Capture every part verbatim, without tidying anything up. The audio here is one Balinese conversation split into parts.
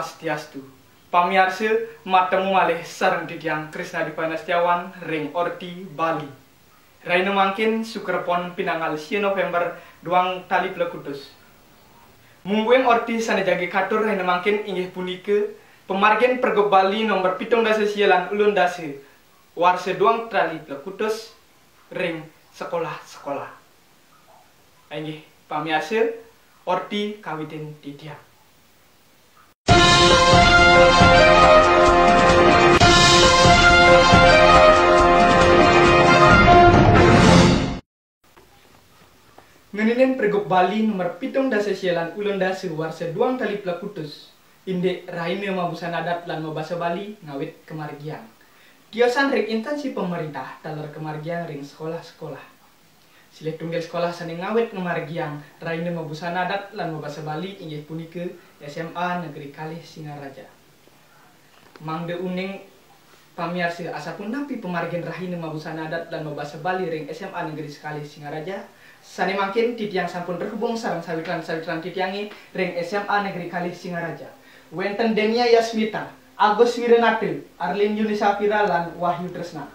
Swastiastu. Pamiarsa, matemu malih sareng titiang Krisna Dipana Setiawan ring Orti Bali. Rahina mangkin Sukra Pon pinanggal sia November duang tali plekutus. Mungguing orti sane jagi katur rahina mangkin inggih punika pamargin Pergub Bali nomor pitung dasa sia lan ulun dasa, warsa duang tali plekutus ring sekolah-sekolah. Inggih, pamiarsa, orti kawitin titiang. Ngeninin Pergub Bali nomor pitung dasa sia lan ulun dasa warsa duang tali plekutus, indik rahina mabusana adat lan mabasa Bali ngawit kamargiang. Tiosan ring instansi pamarintah taler kamargiang ring sekolah-sekolah. Silih tunggil sekolah sane ngawit ngamargiang rahina mabusana adat lan mabasa Bali inggih punika S M A Negeri Kalih Singaraja. Mangda uning pamiarsa, asapunapi pamargin rahina mabusana adat lan mabasa Bali ring S M A Negeri Kalih Singaraja, sane mangkin titiang sampun terhubung sareng sawitran-sawitran titiange ring S M A Negeri Kalih Singaraja. Wenten Denia Yasmita, Agus Wiranata, Arlin Yuni Safira, lan Wahyu Tresna.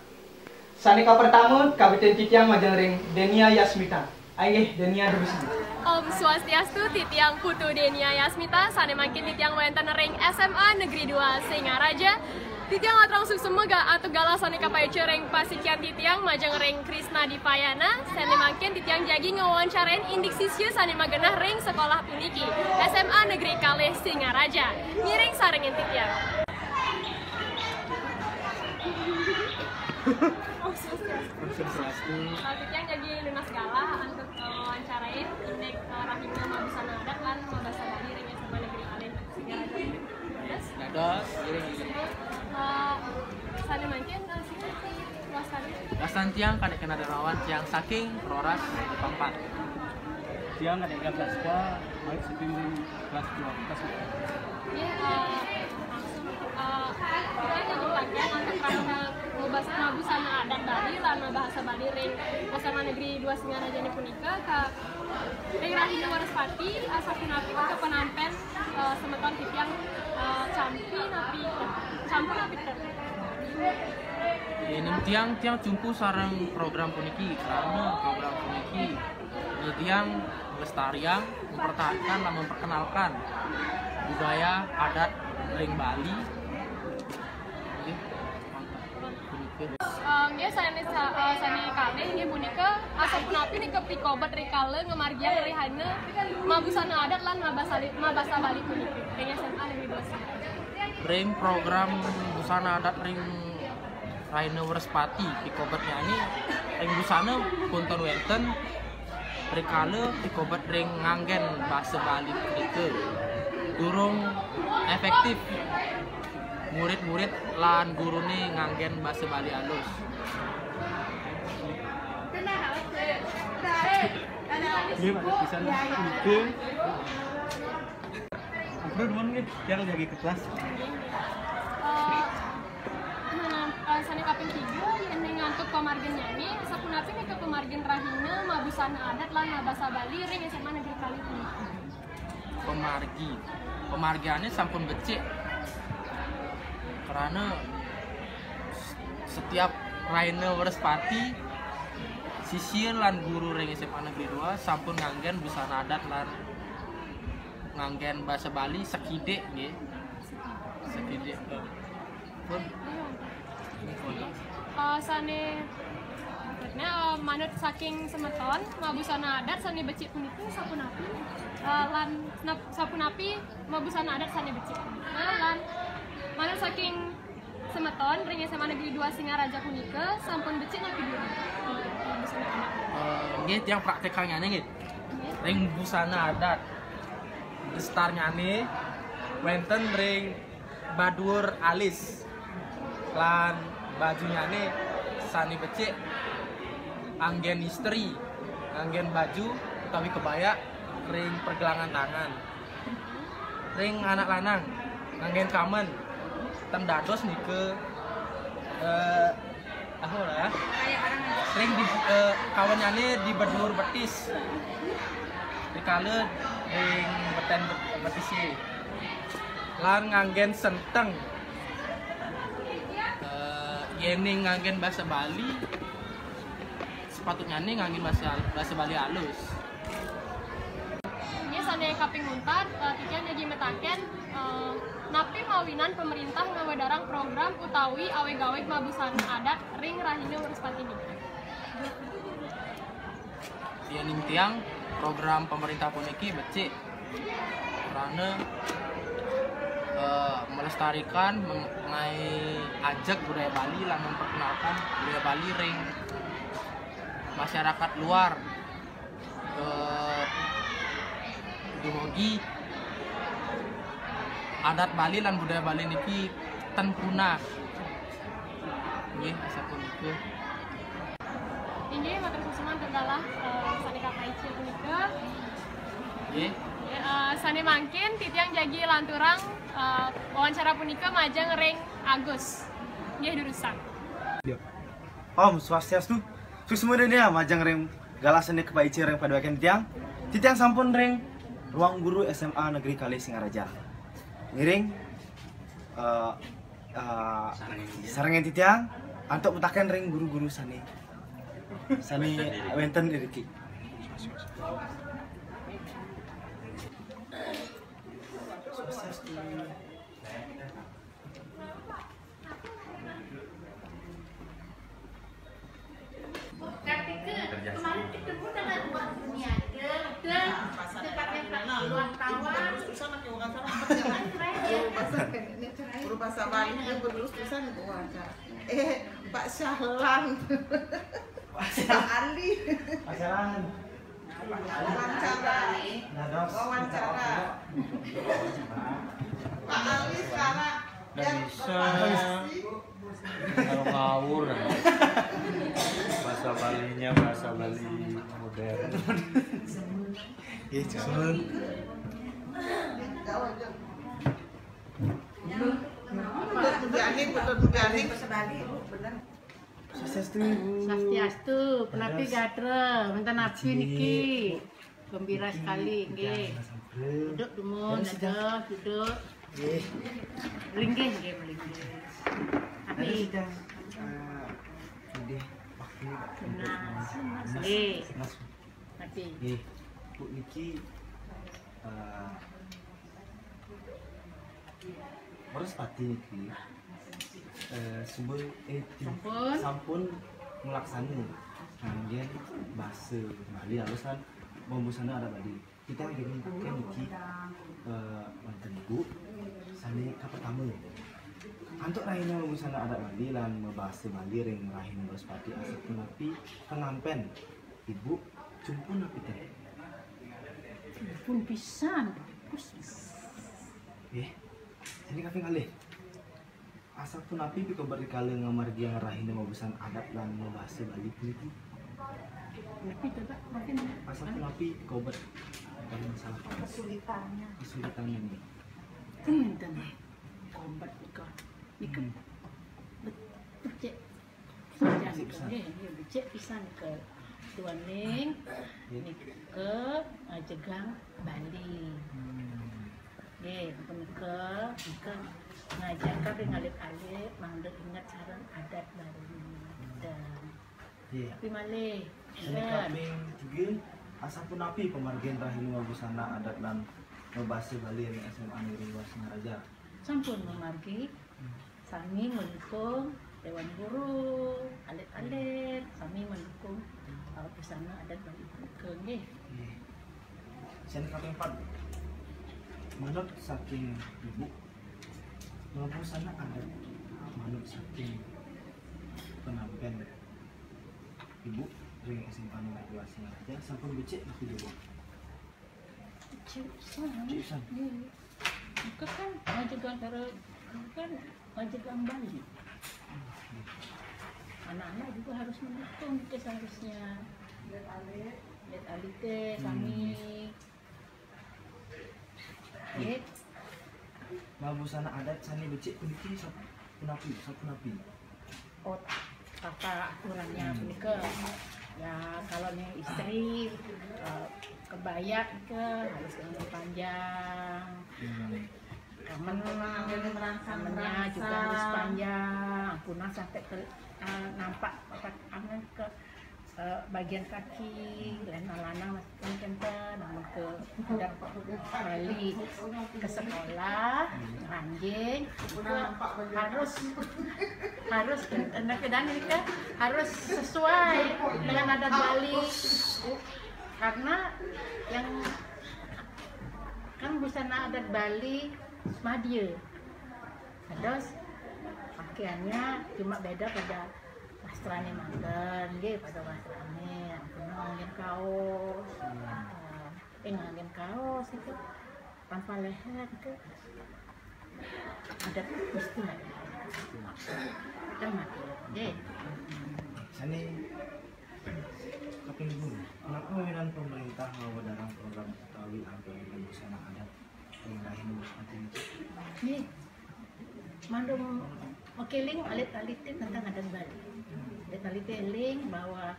Sane kapertama, kawitin titiang majeng ring Denia Yasmita. Inggih, Denia durusang. Om Swastiastu, titiang Putu Denia Yasmita, sane mangkin titiang wenten ring S M A Negeri dua Singaraja. Titiang aturang suksma ga-, antuk galah sane kapaica ring pasikian titiang majeng ring Krisna Dipayana, sane mangkin titiang jagi ngawancarain indik sisya sane magenah ring sekolah puniki, S M A Negeri Kalih Singaraja. Ngiring sarengin titiang. Om Swastiastu. Om Swastiastu. Eh, titiang jagi nunas galah antuk, eh, ngawancarain indik, eh, rahina mabusana adat lan mabasa Bali ring S M A Negeri Kalih Singaraja. Dados, ngiring, ngiring. Eh, sane mangkin, eh, sinten wastan? Wastan tiang Kadek Kena Darmawan, tiang saking Roras Pampat. Tiang Kadek Gablaska, mawit saking kelas dua, kelas dua. Nggih, eh, langsung, eh, kita nyebut lagi antuk rahina mabas-, mabusana adat Bali lan mabasa Bali ring S M A Negeri dua Singaraja punika ka ring rahina Wrespati, eh, sapunapi nika panampen, eh, semeton titiang, eh, campi napi, campi napi ter-. Inem tiang, tiang cumpu sareng program puniki, karena program puniki nyediang, melestariang, mempertahankan, lan memperkenalkan budaya adat ring Bali. Nggih, mantap. Eh, nggih, sane sa-, eh, sane kalih inggih punika, asapunapi nika pikobet rikala ngamargiang rahina mabusana adat lan mabasa li-, mabasa Bali puniki ring S M A Negeri dua Singaraja. Ring program busana adat ring rahina Wrespati, pikobetnyane ring busana pun ten wenten, rikala pikobet ring nganggen basa Bali punika durung efektif. Murid-murid lan gurune nganggen basa Bali alus. Nggih, Pak, pisan. Nggih. Ampun, nuwun nggih, tiang jagi ke kelas. Eh, nah, eh, sane kaping tiga, yen ngantuk pamarginnyane, sapunapi nika pamargin rahina mabusana adat lan mabasa Bali ring S M A Negeri Kalih punika? Pamargi. Pamargiane sampun becik. Karena setiap rahina Wrespati, sisya lan guru ring S M A Negeri dua sampun nganggen busana adat lan nganggen basa Bali sakidik nggih. Sakidik. Pun. Eh, sane, nah, eh, manut saking semeton, mabusana adat sane becik punika sapunapi, eh, lan nap-, sapunapi mabusana adat sane becik. Nah, lan manut saking semeton ring S M A Negeri dua Singaraja punika sampun becik napi diri? Mabusana adat. Eh, nggih, tiang praktekangane nggih. Nggih. Ring busana adat. Bestarnyane wenten ring badur alis lan bajunyane sane becik, anggen istri, anggen baju utawi kebaya ring pergelangan tangan. Ring anak lanang, nganggen kamen, ten dados nika, eh, apa ora? Ring di, eh, kawennyane di bedur betis. Rikala ring beten bet-, betise. Lan nganggen senteng. Eh, yén nganggen basa Bali, sepatutnya né nganggen basa, basa Bali alus. Inggih sané kaping untat, eh, titiang jagi mataken, eh, napi mawinan pemerintah ngawedarang program utawi awig-awig mabusana adat ring Rahina Wraspati niki? Yéning tiang, program pemerintah puniki becik. Krana, eh, melestarikan, meng-, ngai-, ajeg budaya Bali lan memperkenalkan budaya Bali ring masyarakat luar. Eh, dumugi adat Bali lan budaya Bali niki ten punah. Nggih, sapunika. Inggih, matur suksma antuk galah, eh, sané kapaica punika. Nggih. Nggih, eh, sané mangkin titiang jagi lanturang, eh, wawancara punika majeng ring Agus. Nggih, durusang. Om Swastiastu. Suksma déning majeng ring galah sané kapaica ring paduakan tiang. Titiang sampun ring ruang guru S M A Negeri Kalih Singaraja. Ngiring, eh, eh, sarengin titiang antuk mataken ring guru-guru sané, sané wénten iriki. Swastiastu. Ketika kemarin ketemu dengan Wak Duniaga, udah dekat dengan Ibu wartawan. Guru bahasa, ini cerai. Guru bahasa Bali yang berlulus tulisan gua aja. Eh, Pak Syahlan. Pak Ali. Pak Syahlan. Wawancara. Dados. Wawancara. Pak Ali sekarang. Nggak bisa. Kalau ngawur, bahasa Balinya bahasa Bali modern. Iya, cuman. Betul, Bu Yani, betul, Bu Yani. Bahasa Bali, Bu, bener. Swastiastu, Ibu. Swastiastu, punapi gatra, wénten napi niki? Gembira sekali, nggih. Duduk dumun, dados, duduk. Nggih. Linggih, nggih, linggih. Napi? Dados, eh, nggih, waktu untuk nggih. Napi? Nggih, Bu niki, eh, Wraspati niki, eh, suba, eh, ti-, sampun nglaksana nganggén basa Bali alus lan mabusana adat Bali. Kita nggih niki, eh, wénten Ibu sané kapertama. Antuk rahina mabusana adat Bali lan mabasa Bali ring rahina Wraspati asapunapi pangampén Ibu, cumpun napi ten? Cumpun pisan, bagus. Nggih. Sané kaping kalih. Asapunapi pikobet rikala ngamargiang rahina mabusana adat lan mabasa Bali puniki? Napi to, Pak? Mungkin asapunapi pikobet kali masalah kesulitannya. Kesulitannya nih. Ten, ten. Kombet nika. Nika. Hmm. Bet-, becik. Becik pisan. Nggih, nggih, becik pisan nika duaning nika ngajegang Bali. Hmm. Nggih, punika, nika ngajagang ring alit-alit mangda inget sareng adat Bali. Dan nggih. Tapi malih, sané kaping tiga, asapunapi pamargin rahina mabusana adat lan mabasa Bali ring S M A Negeri Dua Singaraja? Sampun mamargi. Hmm. Sami mendukung Dewan Guru, alit-alit, sami mendukung, uh, busana adat Bali punika, nggih. Nggih. Sané kaping pat, manut saking Ibu, mabusana adat manut saking panampén Ibu ring S M A Negeri Dua Singaraja sampun becik napi jero? Becik pisan. Becik pisan. Nggih. Nika kan ngajegang cara, kan ngajegang Bali. Anak-anak juga harus mendukung kita seharusnya. Lihat alite, hmm, sami. Nggih. Mabusana adat sané becik puniki sap-, punapi, sapunapi? Oh, tata aturannya, hmm, punika. Ya, kalau yang istri, eh, kebaya ke harus lengan panjang. Hmm. Kamennya juga harus panjang, punah sampai ke, eh, nampak apa, apa ke, eh, bagian kaki, lanang-lanang mungkin teh, namun ke adat Bali, ke sekolah, ranjing, itu harus, harus kena kedan ini kan harus sesuai dengan adat Bali. Karena yang kan busana adat Bali madya. Terus pakaiannya cuma beda pada wastrane mangken, nggih, pada wastrane. Ampun, nganggin kaos. Eh, eh, nganggin kaos itu tanpa leher itu adat mesti madya. Kita madya. Nggih. Sane kaping lima. Kenapa wewinan pemerintah ngawedarang program utawi anggaran busana adat? Nih, mandum makeling alit-alite tentang adat Bali. Alit-alite eling bahwa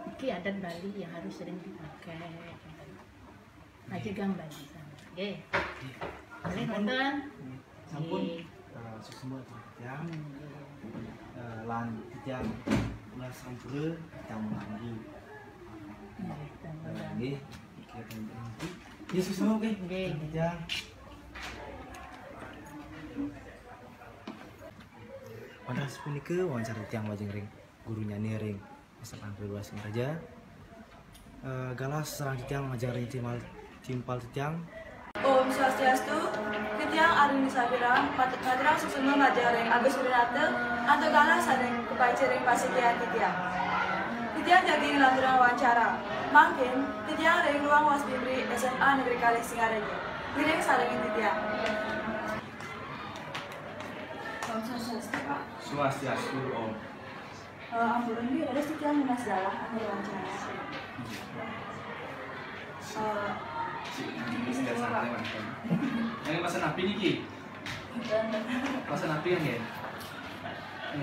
iki adat Bali yang harus sering dipakai. Aja gang Bali sama. Nggih. Bali nonton. Sampun, eh, suksma titiang. Hmm, nggih. Eh, lan titiang sampura titiang manggi. Nggih, titiang manggi. Nggih. Nggih, suksma, nggih. Nggih. Titiang. Pada sapunika wawancara titiang lajeng ring gurunyane ring S M A Negeri dua Singaraja. Eh, galah sareng titiang majeng ring timpal, timpal titiang. Om Swastiastu, titiang Arini Safira, mat-, maturang suksma majeng ring Agus Wirinata, antuk galah sareng kapaica ring pasitian titiang. Titiang jagi nglanturang wawancara. Mangkin, titiang ring ruang Wasbibri S M A Negeri Kalih Singaraja. Ngiring sareng titiang. Om Swastiastu, Pak. Swastiastu, Om. Eh, ampun, nggih, dados titiang nunas galah anggen wawancara. Eh, si, ini sudah santai, Pak. Yang bahasa napi niki? Bahasa napi yang nggih?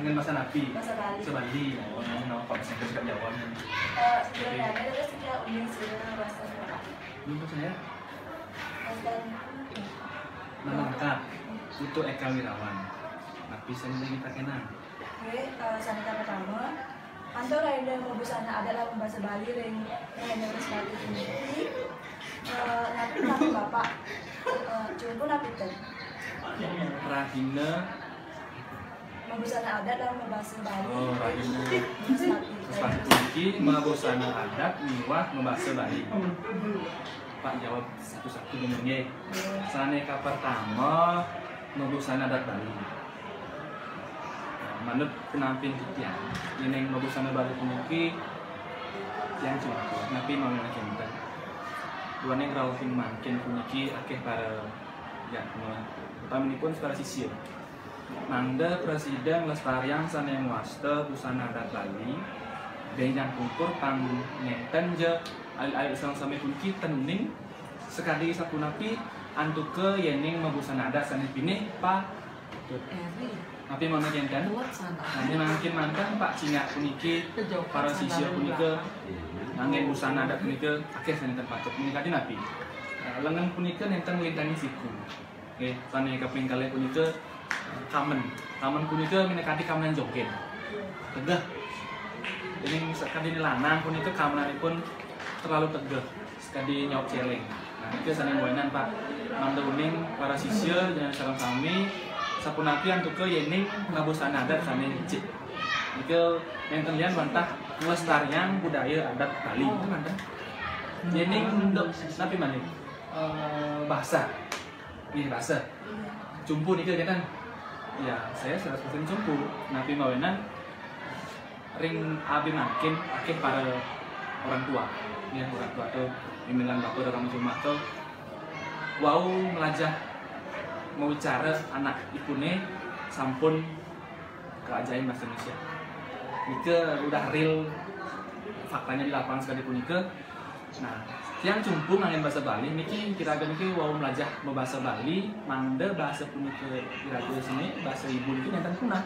Yang bahasa napi? Bahasa Bali. Bahasa Bali. Oh, yang nama Pak Sengkes Jawa nih. Eh, sebenarnya dados titiang uning sira bahasa Bali. Ini bahasa ya? Bahasa Bali. Nama lengkap. Putu Eka Wirawan. Napi sing kita kenang? Nggih, eh, sane kapertama, antuk rahina mabusana adat lan mabasa Bali ring rahina Wrespati puniki, eh, napi napi Bapak, eh, cumpun napi ten? Rahina mabusana adat lan mabasa Bali. Oh, rahina Wrespati. Wrespati puniki mabusana adat miwah mabasa Bali. Pak jawab satu-satu dulu nggih. Nggih. Sane kapertama, mabusana adat Bali. Nah, manut penampin titiang, yening mabusana Bali puniki titiang cumpun, napi mawon kenten. Duaning rauhing mangkin puniki akeh para jadma, utaminipun para sisya. Mangda prasida nglestariang sane mawasta busana adat Bali, benjang pungkur pang nenten ja alit-alit sareng sami puniki ten uning, sakadi sapunapi antuka yening mabusana adat sane pinih patut. Napi mawon kenten? Napi mangkin manten Pak Cingak puniki, para sisya punika nganggen busana adat punika akeh sane ten patut. Punika napi? Eh, lengen punika nenten nglintangin siku. Nggih, sane kaping kalih punika, eh, kamen. Kamen punika minakadi kamenan joget. Tegeh. Dening sakadi lanang punika kamenanipun terlalu tegeh, sakadi nyaup celeng. Nah, nika sane mawinan, Pak. Mangda uning para sisya sareng sami sapunapi antuka yening mabusana adat sane becik. Nika nenten lian wantah nglestariang budaya adat Bali. Nika manten. Yening untuk napi malih? Eh, bahasa. Nggih, rasa. Cumpu nika kenten. Ya, saya seratus persen cumpu. Napi mawinan ring abi mangkin akeh para orang tua. Ya, orang tua tu mimilan bapa orang rumah tu wau melajah mawicara anak ipune sampun kaajahin bahasa Indonesia. Nika udah real faktanya di lapangan sekali punika. Nah, tiang cumpu nganggen basa Bali niki kira-kira niki wau melajah mabasa Bali, mangda basa punika kira-kira sini, basa ibu niki nenten punah.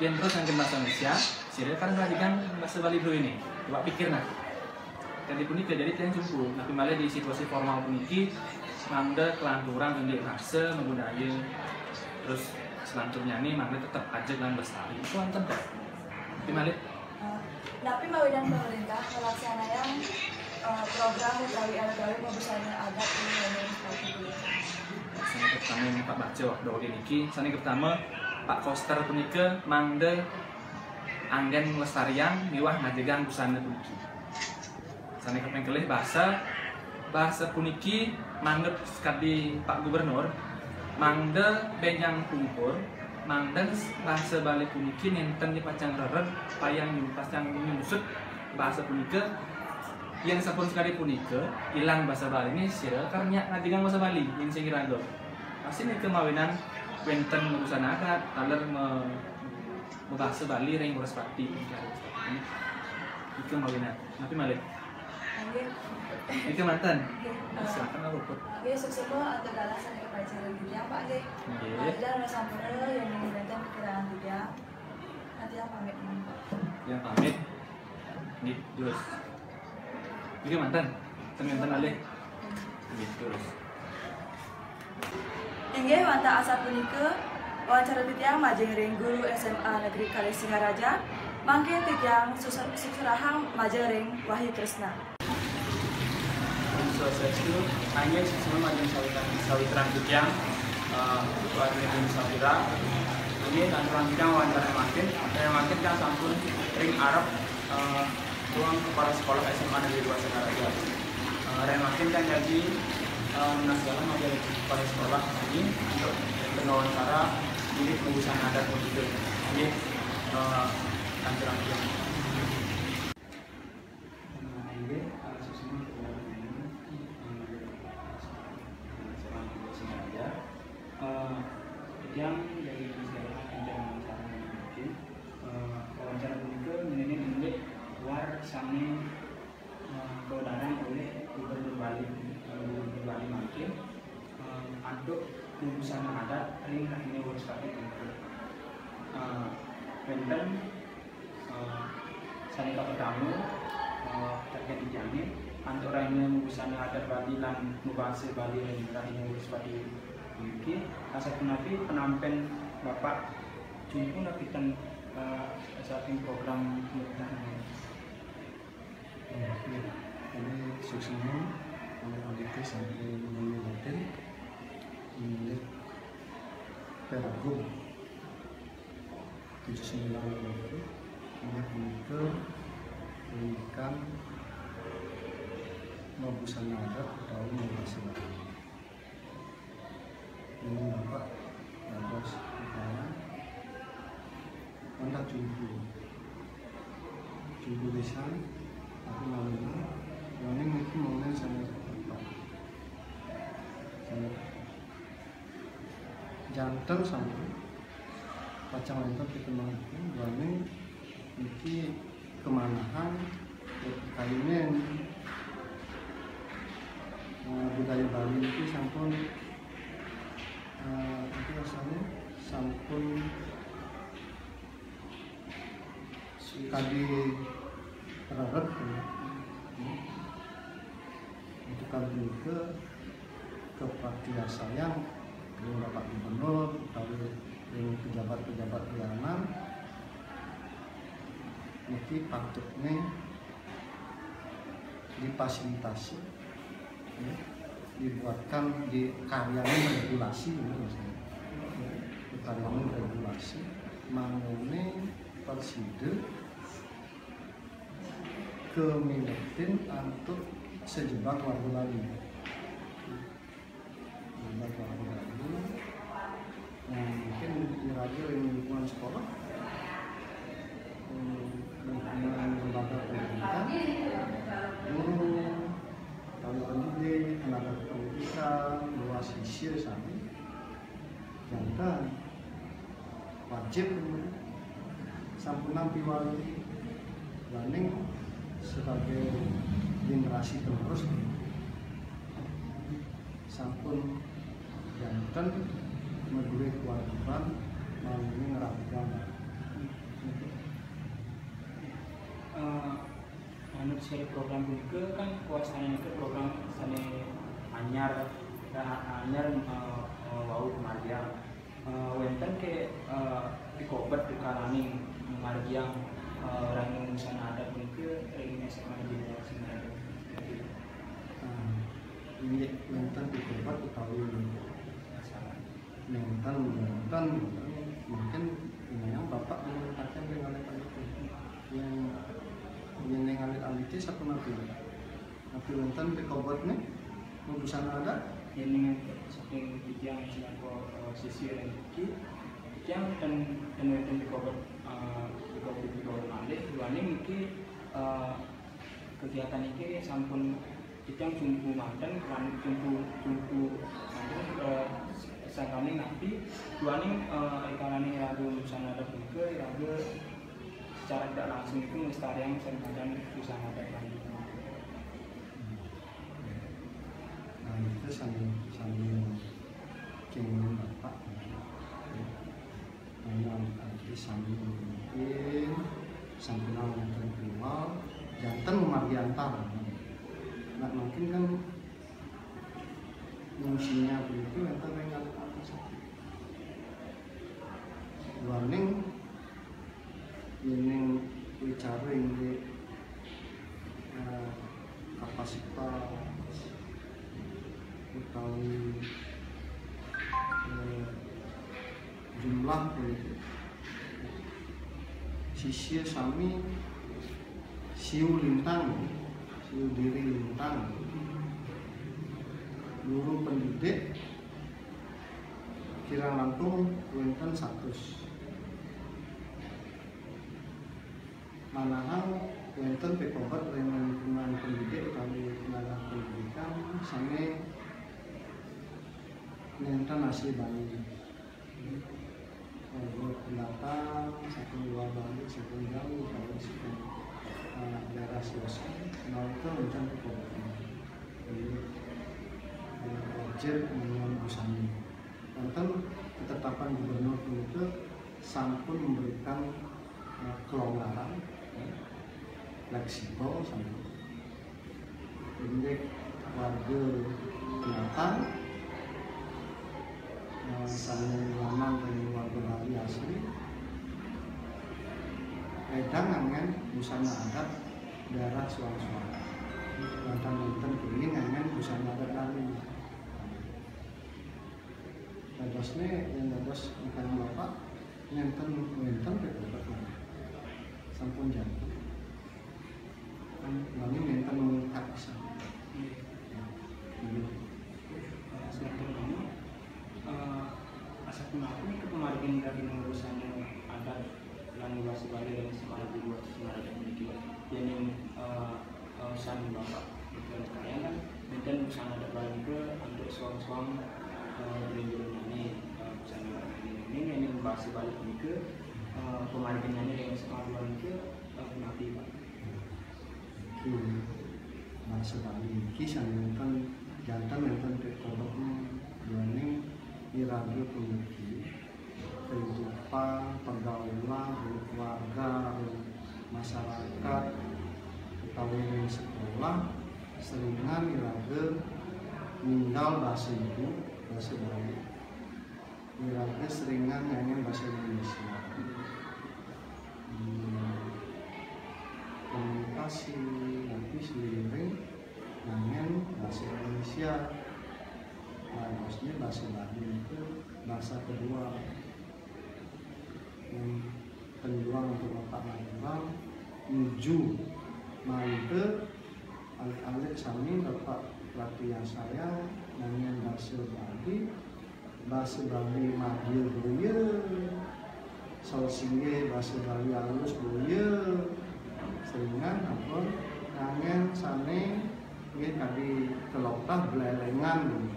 Yen terus nganggen basa Indonesia, sira kan ngerajikan basa Bali dulu ini. Coba pikir nah. Kadi punika jadi tiang cumpu, napi malih di situasi formal puniki Mangda kelanturan indik basa mabudaya, terus selanturnya ni mangda tetep ajeg lan lestari. Itu wonten, Pak? Tapi malih. Napi mawinan pemerintah ngelaksanayang eh, program utawi awit-awit mabusana adat ing Wonogiri? Sane pertama yang Pak baca waktu niki, sane pertama Pak Koster punika mangda anggen nglestariang miwah ngajegang busana puniki. Sane kaping kalih basa, basa puniki mangda sakadi Pak Gubernur, mangda benjang pungkur, mangda basa Bali puniki nenten pacang rered, pacang nyum-, pacang nyungsut basa punika. Yen sampun sakadi punika, ilang basa Bali ni sira karnya ngajegang basa Bali yen sing iraga. Pasti nika mawinan wenten urusan adat, taler me-, mabasa Bali ring Wraspati. Nika mawinan. Napi malih? Nggih. Nika manten. Nggih. Silakan Pak Puput. Nggih, suksma antuk galah sane kapaicen ring titiang, Pak, nggih. Nggih. Mangda sampun yen wenten kekurangan titiang. Titiang pamit, Pak. Yang pamit. Nggih, terus. Nggih manten. Ten wenten malih. Nggih, terus. Inggih wantah asapunika wawancara titiang majeng ring guru S M A Negeri Kalih Singaraja. Mangkin titiang susu-, suksrahang majeng ring Wahyu Tresna. Om Swastiastu, inggih suksma majeng sawitran, sawitran titiang, eh, warni Bung Safira. Inggih lanturang titiang wawancara mangkin, wawancara mangkin kan sampun ring arep, eh, ruang kepala sekolah S M A Negeri dua Singaraja. Eh, ring mangkin kan jadi, eh, nunas galah majeng kepala sekolah ini untuk wawancara indik mabusana adat begitu. Inggih, eh, lanturang titiang. Nah, inggih, eh, suksma kula panjenengan, eh, seorang guru Singaraja. Eh, titiang dari Singaraja, titiang wawancara mangkin. Eh, wawancara punika ngeninin indik war sane, eh, kawedar olih Gubernur Bali, eh, Gubernur Bali mangkin, eh, antuk mabusana adat ring rahina Wraspati punika. Eh, wenten Eh, sane kapertama, eh, terkait titiange, antuk rahina mabusana adat Bali lan mabasa Bali ring rahina Wraspati puniki, asapunapi penampen Bapak Jumpu napi ten, eh, saking program pemerintahan? Ini suksma oleh Aditya sampai mengenai batin, mengenai peragum. Tujuh sembilan itu, inggih punika pendidikan mabusana adat utawi mabasa Bali. Ini Bapak dados utama, wantah Jumpu. Jumpu pisan, tapi malih, malih niki mangda sangat tepat. Sangat Janten sampun pacang wenten pitemonipun, duaning niki kemanahan kayunen, eh, budaya Bali niki sampun, eh, niki rasanya sampun kadi rered, ya. Untuk kali punika kepakiasayang ring Bapak Gubernur utawi ring pejabat-pejabat lianan niki patutne difasilitasi, ya, dibuatkan, dikaryanin regulasi, ya, maksudnya. Dikaryanin regulasi mangune prasida kamiletin antuk sajebag warga Bali. Sajebag warga Bali. Nah, mungkin iraga ring lingkungan sekolah, hmm, lingkungan lembaga pendidikan, guru, tenaga pendidik, tenaga kependidikan, luas sisir sami. Janten wajib sampun nampi wali, duaning sebagai generasi penerus sampun janten maduwe kewajiban manggihin raga. Eh, manut sira program punika kan kuasane nika program sane anyar, Anyar, eh, eh, wau pamargiang. Eh, wénten ké, eh, pikobet rikalaning margiang, eh, rangin busana adat punika ring S M A Negeri Dua Singaraja. Ah, inggih wénten pikobet utawi wénten, wénten, mungkin lumayan Bapak menyampaikan dengan itu. Yang, yang ningali alih sapunapi? Napi wénten pikobetné, busana adat? Yén saking titiang selaku, eh, sisya ring niki, titiang ten, ten wénten pikobet, eh, pikobet, pikobet malih, duaning niki, eh, kegiatan niki sampun titiang cumpu manten, lan cumpu, cumpu manten, eh, sangkaning napi, duaning, eh, rikalaning iraga busana adat punika, iraga secara tidak langsung itu melestarikan sangkaning busana adat. Nah, itu sambil, sambil kenging Bapak. Nah, itu sambil mungkin sambil nonton keluar, jantan memargi antar. Nah, mungkin kan fungsinya begitu, antar dengan apa sih? Duaning, yéning wicara inggih, eh, kapasitas utawi, eh, jumlah punika. Sisya sami siu lintang, siu diri lintang. Guru pendidik kirang langkung wénten satus. Manahang wénten pikobet ring lingkungan pendidik utawi tenaga pendidikan sané nénten asli Bali. Warga pendatang, saking luar Bali, saking jauh, utawi saking, eh, daerah selatan, nah, itu wénten pikobet. Jadi, eh, wajib dengan busana. Wonten ketetapan gubernur punika sampun memberikan, eh, kelonggaran, ya, fleksibel sampun. Inggih warga pendatang, eh, sané lanang ring warga Bali asli, wédang nganggén busana adat daerah suang-suang. Wénten, wénten kenging nganggén busana adat Bali. Dadosné, yén dados ingkang Bapak, nénten, nénten pikobet, sampun janten. Kan, nami nénten mengikat pisan. Nggih. Ya. Nggih. Eh, selanjutnya, eh, asapunapi nika pamargin ragin busana adat lan basa Bali ring S M A Negeri Dua Singaraja puniki? Yéning, eh, eh, sané Bapak, nika kalian kan nénten busana adat Bali nika antuk suang-suang, eh, ring gurunyané, eh, busana adat Bali. Yéning basa Bali punika, eh, pamarginnyané ring S M A Dua nika, eh, punapi, Pak? Niki, basa Bali niki sané wénten, janten wénten pikobetné, duaning iraga puniki kehidupan, pergaulan, keluarga, masyarakat, utawi ring sekolah, seringan iraga ninggal basa ibu, basa Bali. Iraga seringan nganggén basa Indonesia. Hmm, komunikasi, nanti seiring nganggén basa Indonesia. Bagusnya basa Bali itu basa kedua. Hmm, penjuang untuk Bapak Majuang, nuju malih alit-alit sami Bapak Ratu yang sayang, nganggén basa Bali, basa Bali madya boya, saur singgih basa Bali alus boya, seringan ampun nganggén sané nggih kadi kelopah blelengan.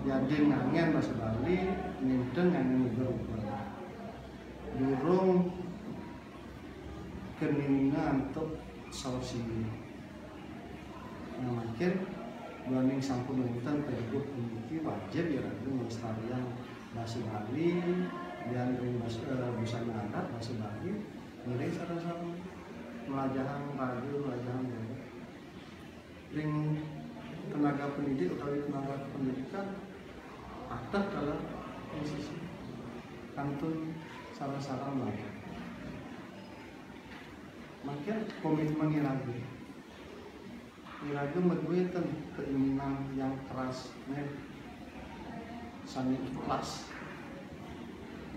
Jadi nganggén basa Bali, nénten nganggén uger-uger. Durung keninga antuk saur singgih. Nah, mangkin duaning sampun wénten paribu puniki wajib iraga nglestariang basa Bali, yan ring bas-, eh, busana adat basa Bali, ngiring sareng-sareng mlajahang raga, mlajahang budaya. Ring Tenaga pendidik utawi tenaga pendidikan ada dalam institusi kantun sareng-sareng belajar. Mangkin komitmen iraga. Iraga madué ten keinginan yang keras, nih, sami ikhlas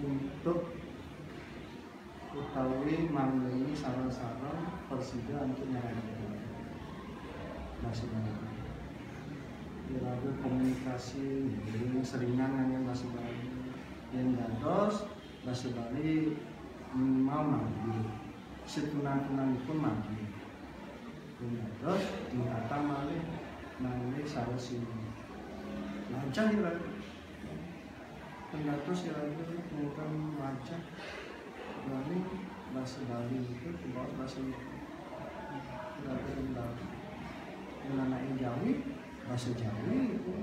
untuk utawi manggeni sareng-sareng persida untuk nyarengin basa Bali. Iraga komunikasi, seringan nganggén basa Bali. Yén dados basa Bali minimal maju, situnan-tunanipun maju. Yén dados tingkatan malih, malih saus ini. Lancar iraga. Pendados ya, itu tentang wajah dari bahasa Bali itu, kebawa bahasa itu. Tidak ada yang tahu. Yang anaknya Jawi, bahasa Jawi itu.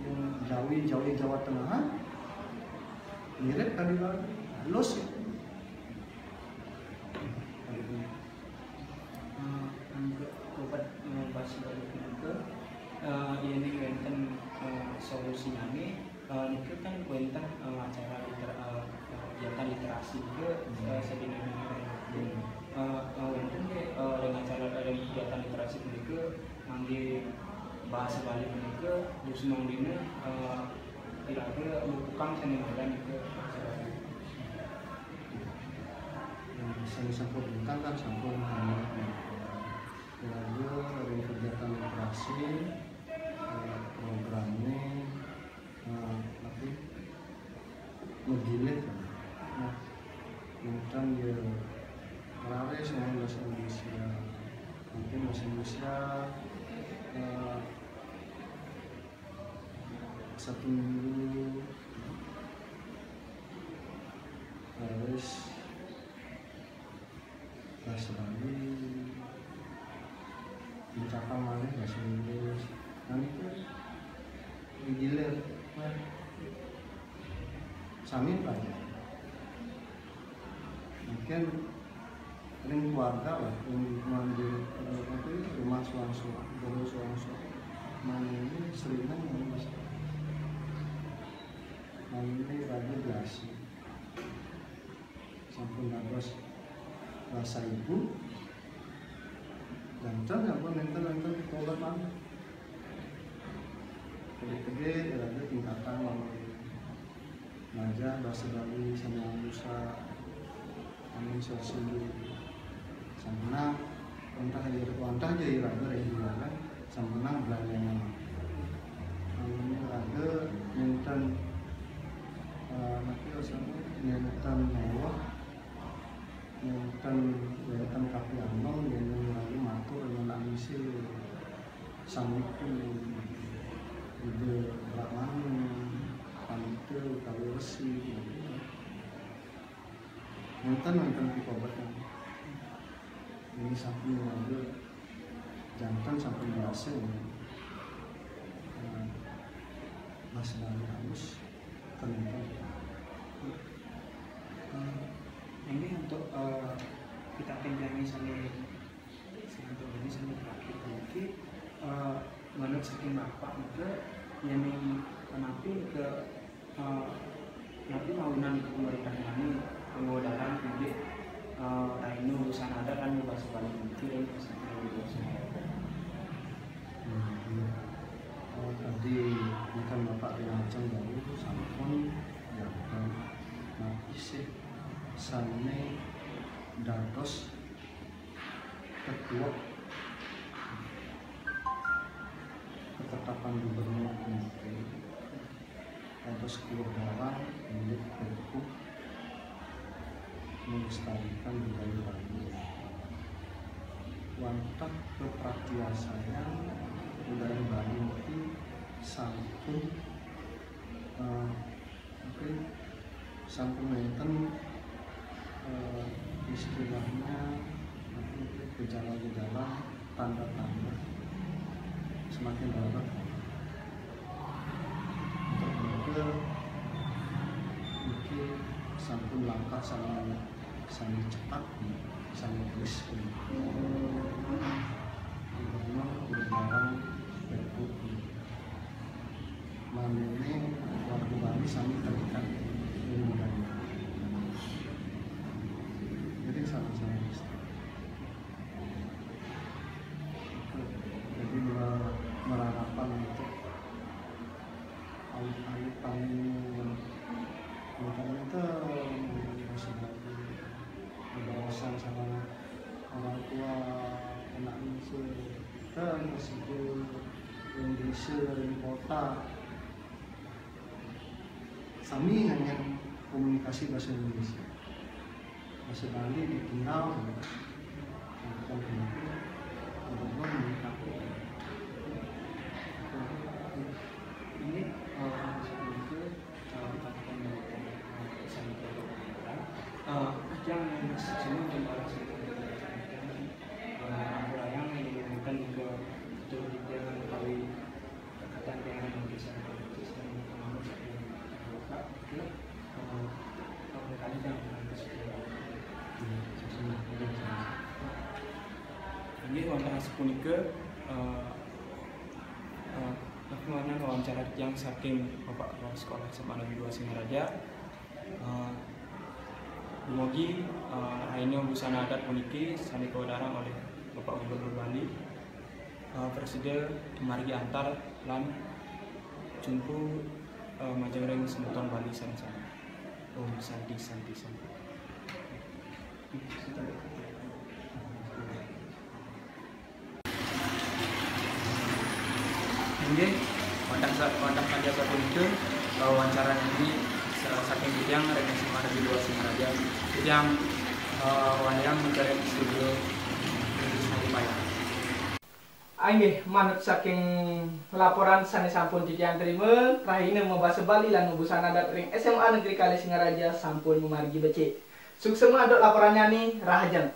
Yang Jawi, Jawi Jawa Tengah, mirip kali Bali. Halus itu. Eh, untuk obat, eh, basa Bali punika, eh, yéning wénten, eh, solusinané, eh, nika kan wénten, eh, acara liter-, eh, eh, kegiatan literasi juga, eh, sadina-dina. Eh, eh, wénten nggih, eh, ring acara ring kegiatan literasi punika nganggé basa Bali punika, dus mangdina, eh, iraga lupukang sané madan nika basa Bali. Yang saya sampun ingkang kan sampun, eh, iraga ring kegiatan literasi, eh, programnya, eh, apa, menggilir, kan. Nah, mungkin ya raris ya bahasa Indonesia, mungkin bahasa Indonesia, eh, satu minggu, terus bahasa Bali, misalkan malih bahasa Inggris, nanti kan digilir, nah, sami pelajari. Mungkin ring keluarga lah, ring lingkungan di, eh, apa itu, rumah suang-suang, guru suang-suang. Nah, ini seringan yang mas, nah, ini ragu biasa. Sampun dados rasa ibu, janten sampun nenten-nenten pikobat malih. Gede-gede, iraga tingkatan malih. Ngajar bahasa Bali sama Nusa, kami sosial. Sampunang, wantah aja, wantah aja iraga ring juragan, sampunang belanjana. Amun iraga nénten, eh, napa ya, sami nénten méwah, nénten, nénten kapiambeng, yén iraga matur ring anak misi, sami tu, Ida Brahmana, Pandita, utawi Resi, gitu. Nénten, nénten pikobat. Ini sampun iraga janten sampun biasa, eh, Mas Bali halus, ten nénten. Eh, inggih untuk, eh, kita pindangi sané selanjutnya sané terakhir niki, eh, manut saking Bapak nika, yéning kenapi ke Eh, napi mawinan pamaréntahan kanggo dalang indik, eh, tainu urusan adat lan basa Bali niki ring Pusaka Basa Adat? Hmm, iya. Eh, tadi ikan Bapak ring ajeng wau sampun nyampaiaken napi sih sané dados ketua ketetapan gubernur puniki. Dados ketua dalang indik teguh melestarikan budaya Bali. Wantah kepraktiasayan budaya Bali niki sampun, eh, mungkin sampun wénten, eh, istilahnya, mungkin gejala-gejala, tanda-tanda semakin rawan. Untuk menika, mungkin sampun langkah sané, sané cepat, sané tulis. Memang berjalan berkutik. Manene warga Bali sami terikat dengan budaya. Jadi sama-sama lestari. Jadi me-, berharapan untuk alit-alit paling itu masih bagus, berbahasan sama orang tua, anak musuh, dan masih Indonesia di kota. Sami dengan komunikasi bahasa Indonesia. Bahasa Bali ditinggal. Bukan begitu. Bukan begitu. Ini, eh, itu, eh, bukan dari, eh, pesan untuk pemerintah. Eh, yang semua jemaah, eh, yang diinginkan juga untuk kita mengetahui kekatan yang bisa dan mengambil satu yang terbuka, oke. Eh, eh, kami kan Ini wonten sapunika, eh, eh, wawancara yang saking Bapak Kepala Sekolah S M A Negeri dua Singaraja. Eh, dumugi, eh, raina busana adat puniki sami kawedarang oleh Bapak Gubernur Bali, eh, prasida margi antar lan jumpu, eh, majeng ring semeton Bali sami-sami. Om Santi, Santi, Santi. Inggih, wantah sa-, wantah saja sapunika, eh, wawancara ini sa-, saking titiang ring S M A Negeri dua Singaraja. Titiang, eh, wayang mencari studio. Inggih, manut saking laporan sane sampun titiang trima, rahina mabasa Bali lan mabusana adat ring S M A Negeri Kalih Singaraja sampun mamargi becik. Suksema antuk laporannyane, rahajeng.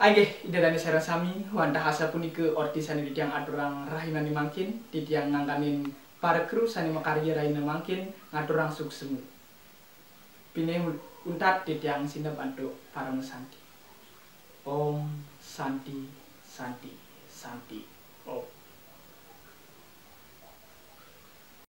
Inggih, Ida dane sareng sami, wantah asapunika orti sane titiang aturang rahinane mangkin, titiang ngangkanin para kru sane makarya rahina mangkin ngaturang suksema. Pinih un-, untat titiang sineb antuk parama santi. Om Santi, Santi, Santi, Om.